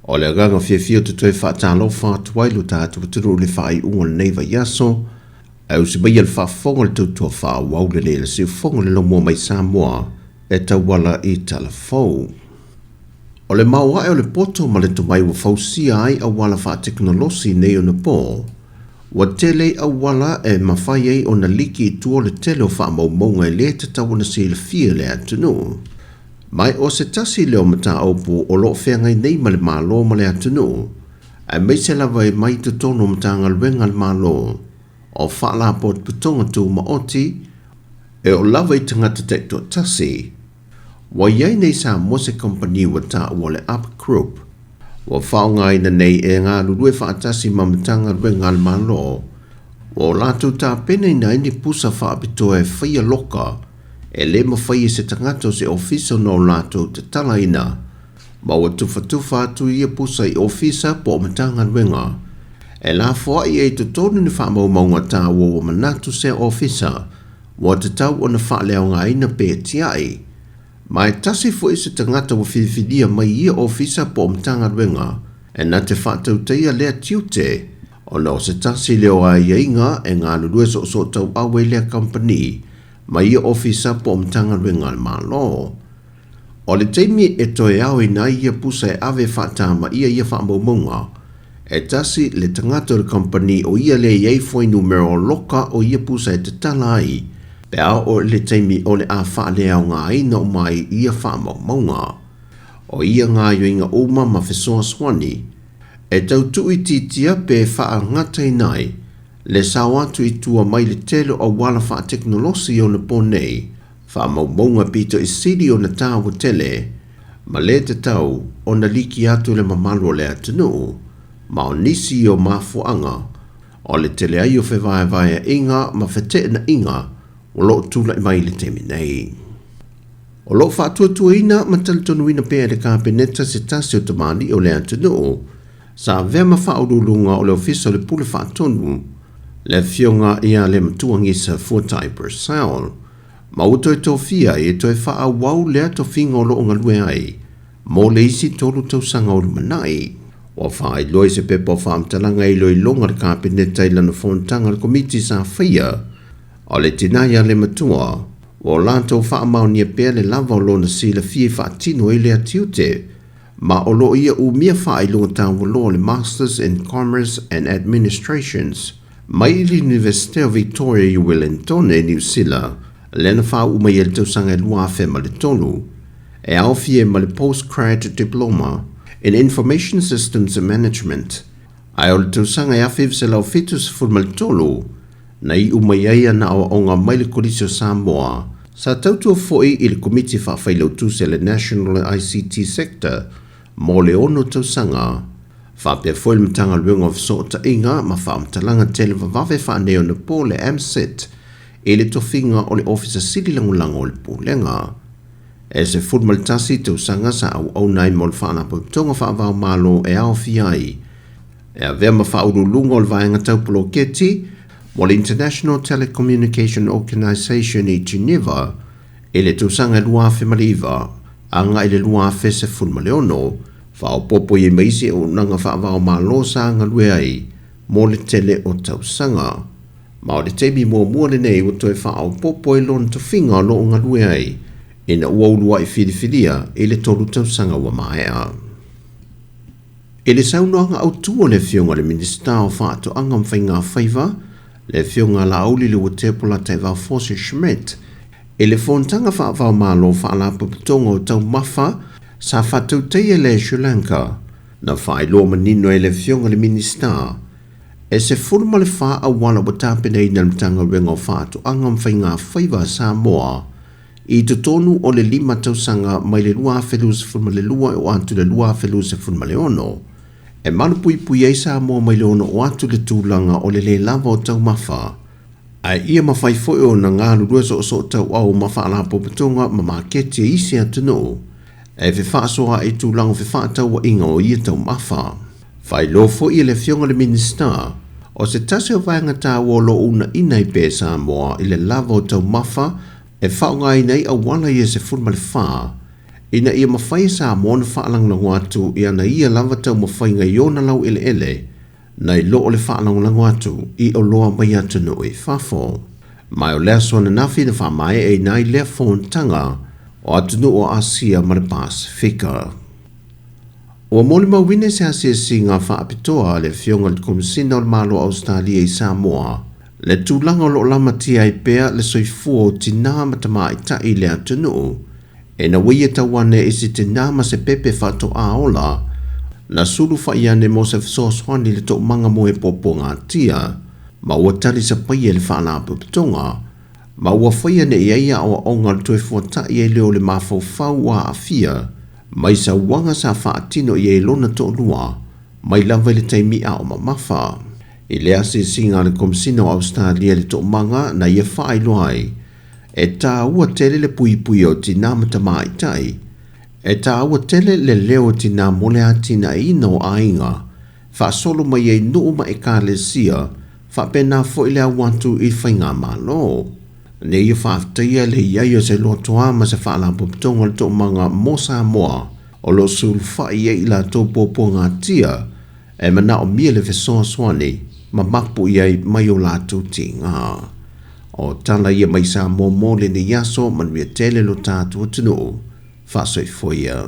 O le agaga fiafia ou te toe faatalofa atu ai lo tatou atunuu i le faaiuga o lenei vaiaso, ae usi maia le faafofoga o le tautua faaauau lenei a le siufofoga o le Lomua mai Samoa e tauala i Talafou. O le maoae o le poto ma le tomai ua fausia ai auala faatekonolosi nei ona po, ua tele auala e mafai ai ona liki i tua le tele o faamaumauga e lē tatau ona silafia e le atunuu. Ma o se tasi lea o mataupu o lo o feagai nei ma le Malo ma le atunuu, aemaise lava e mai totonu o Matagaluega a le Malo, o Faalapotopotoga Tumaoti, e oo lava i tagata taitoatasi. Ua i ai nei Samoa se kamupani ua taua o le Up Group, ua faaaogaina nei e galulue faatasi ma Matagaluega a le Malo, ua o latou tapenaina ai ni pusa faapitoa e faia loka e lē mafai e se tagata o se ofisa ona o latou tatalaina, ma ua tufatufa atu ia pusa i ofisa po o Matagaluega e lafoai ai i totonu ni faamaumauga taua ua manatu sea ofisa ua tatau ona faaleaogaina pe tiai. Ma e tasi foi se tagata ua filifilia mai ia ofisa po o Matagaluega e na te faatautaia lea tiute, ona o se tasi lea o aiaiga e galulue soosootauau ai lea kamupani ma ia ofisa po o Matagaluega a le Malo. O le taimi e toe aoina ai ia pusa e ave e faatamaia ia faamaumauga, e tasi le tagata o le kamupani o ia lea e i ai fuainumera o loka o ia pusa e tatala ai pe a oo i le taimi o le a faaleaogaina uma ai ia faamaumauga. O ia gaoioiga uma ma fesoasoani e tau tuuitiitia pe faagataina ai le sao atu i tua mai le tele o auala faatekonolosi ona po nei, faamaumauga pito i sili ona taua tele ma lē tatau ona liki atu le mamalu o le atunuu, ma o nisi o mafuaaga o le tele ai o fevaevaeaiga ma feteenaiga o lo o tula'i mai i le taimi nei. O lo o faatuatuaina ma talitonuina pea e le Kapeneta se tasi o tamalii o le atunuu sa avea ma faauluuluga o le Ofisa o le Pule Faatonu, le Afioga ia Lematua Gisa Fuatai Purcell, ma ua toe tofia ai e toe faaauau lea tofiga o lo o galue ai mo le isi 3 tausaga o lumanai. Ua faailoa i se pepa o faamatalaga e iloiloga a le Kapeneta i lana fonotaga a le Komiti sa faia, o le tina ia Lematua, ua o latou faamaonia pea le lava o lona silafia e faatino ai lea tiute, ma o lo o ia umia faailoga taualoa o le Masters in Commerce and Administrations mai i le Iunivesite o Victoria i Wellington, Niu Sila, lea na faauu mai ai le tausaga e 2003, e aofia ai ma le Postgrad Diploma in Information Systems Management, ae o le tausaga e 1973 na iu mai ai ana aoaoga mai le Kolisi o Samoa. Sa tautua foi i le Komiti Faafailautusi a le National ICT Sector mo le 6 tausaga, faapea foi le Matagaluega o Fesootaiga ma Faamatalaga Televavave Faaneionapo le MSIT i le tofiga o le Ofisa Sili Lagolago o le Pulega. E 11 tausaga sa auauna ai mo le Faalapotopotoga Faava-o-Malo e aofia ai e avea ma faauluuluga o le vaega tau poloketi mo le International Telecommunication Organization i Geneva i le tausaga e 2009 agai i le 2016, faaopoopo i ai ma isi auaunaga faava-o-Malo sa galue ai mo le tele o tausaga. Ma o le taimi muamua lenei ua toe faaopoopo ai lona tofiga o lo o galue ai ina ua uluai filifilia i le 3 tausaga ua maea. I le saunoaga autu a le Afioga i le Minisita o Faatoaga ma Faigafaiva, le Afioga Laauli Leuatea Polataivao Fosi Schmidt, i le fonotaga faava-o-Malo Faalapotopotoga o Taumafa sa faatautaia i le Sri Lanka, na faailoa manino ai le Afioga i le Minisita e 14 auala ua tapenaina e le Matagaluega o Faatoaga ma Faigafaiva a Samoa i totonu o le 5 tausaga mai le 2022 e oo atu i le 2026, e malupuipui ai Samoa mai le ono oo atu i le tulaga o le lē lava o taumafa, ae ia mafai foi ona galulue soosootauau ma faalapotopotoga ma maketi e isi atunuu e fefaasoaai i tulaga o fefaatauaiga o ia taumafa. Faailoa foi e le Afioga i le Minisita, o se tasi o vaega taua o lo o uunaina ai pea e Samoa i le lava o taumafa e faaaogaina ai auala ia 14, ina ia mafai e Samoa ona faalagolago atu i ana ia lava taumafaiga i ona laueleele nai lo o le faalagolago atu i oloa mai atunuu i fafo. Ma o le aso ananafi na faamaeaina ai lea fonotaga o atunuu o Asia ma le Pasefika. Ua molimauina i se asiasiga faapitoa a le Afioga i le Komesina o le Malo o Ausetalia i Samoa le tulaga o lo o lamatia ai pea le soifua o tinā ma tamaitai i le atunuu ina ua ia tau ane i se tinā ma se pepe faatoā ola na sulufa'i ane mo se fesoasoani i le toomaga mo e puapuagatia ma ua talisapaia e le Faalapotopotoga ma ua faia ane i ai aoaoga o le toe fuata'i ai lea o le mafaufau ua aafia mai sauaga sa faatino i ai lona toalua mai lava i le taimi a o mamafa. I le asiasiga a le Komesina o Ausetalia i le toomaga na ia faailoa ai, e tāua tele le puipuia o tinā ma tamaitai, e tāua tele le leo o tinā mo le atinaeina o aiga, faasolo mai ai nuu ma ekalesia, faapena foi le au atu i faigamalo. Na ia faafetaia le i ai o se lotoa ma se faalapotopotoga o le toomaga mo Samoa o lo o sulufai ai i latou puapuagatia e manaomia le fesoasoani ma mapu i ai mai o latou tiga. O tala ia mai Samoa mo lenei aso, manuia tele lo tatou atunuu. Faasoifua ia.